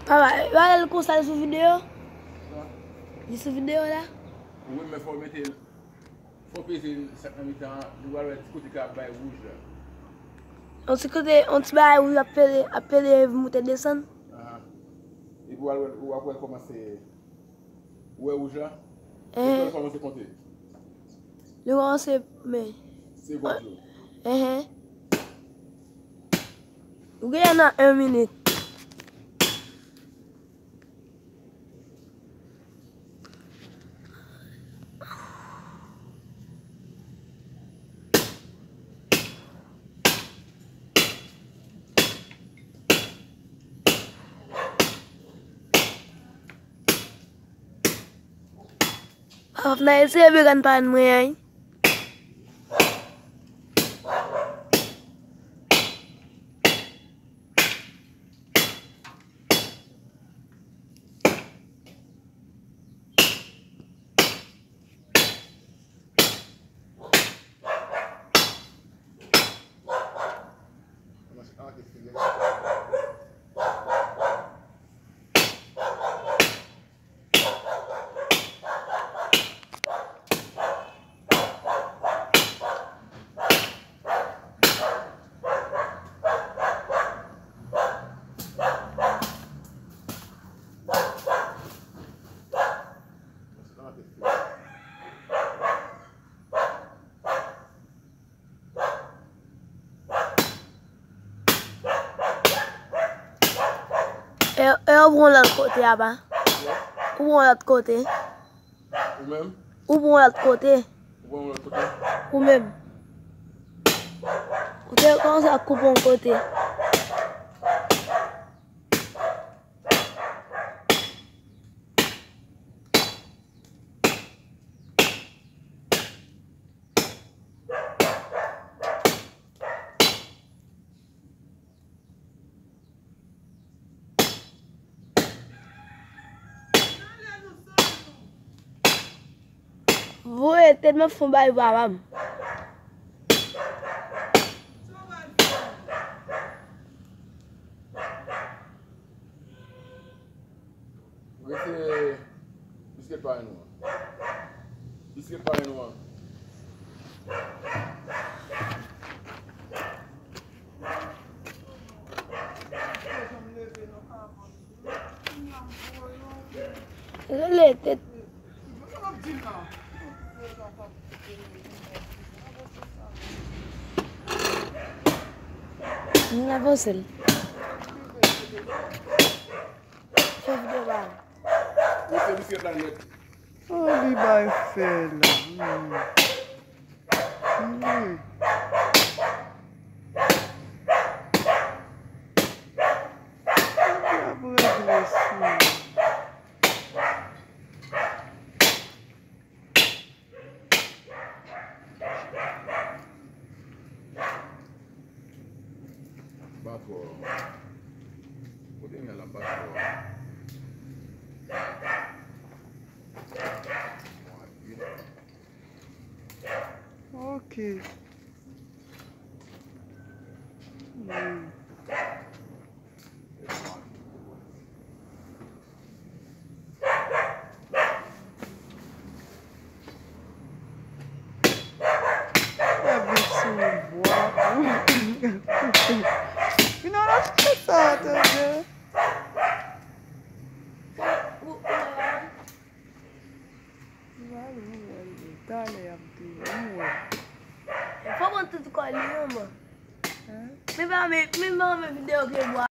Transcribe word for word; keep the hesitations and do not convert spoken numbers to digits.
Papa, yo al konsa li sou videyo? Li sou videyo la? Wi, men fò w mete l, fò w peze sa k nan mitan an, nou pral wè ti kote k ap bay wouj la. Yon ti kote, yon ti bagay wouj ap pede, ap pede monte desann. Ahan. Epi w al wè, w ap wè l kòmanse, ou wè wouj la? Epi l kòmanse konte. Li kòmanse, men. Segond yo. Enhen. Ou genyen nan en minit. Papa, m ta eseye began pa n mwen an. E, e ou pran lòt kote a pa? Ou pran lòt kote. Ou menm? Ou pran lòt kote. Ou pran lòt kote. Ou menm. Ou te kòmanse ap koupe yon kote. Voye tèt mwen fon bay papa m. Rete biskit pare nou an. Biskit pare nou an. Rele tèt. N avanse l. Chèf de baz. Ou se misye planèt. Oh, li bay fè la. Hmm. Hmm. Li ap regle sou. Batò. Kote m ye la, batò? Ok. Hmm. Lave sou bwa. Vin nan lòt sa, tande. Talè ap di, mwen. Fò mwen tout kò li, non, mwen. Hein? Men pa men, men pa men videyo ke bwa.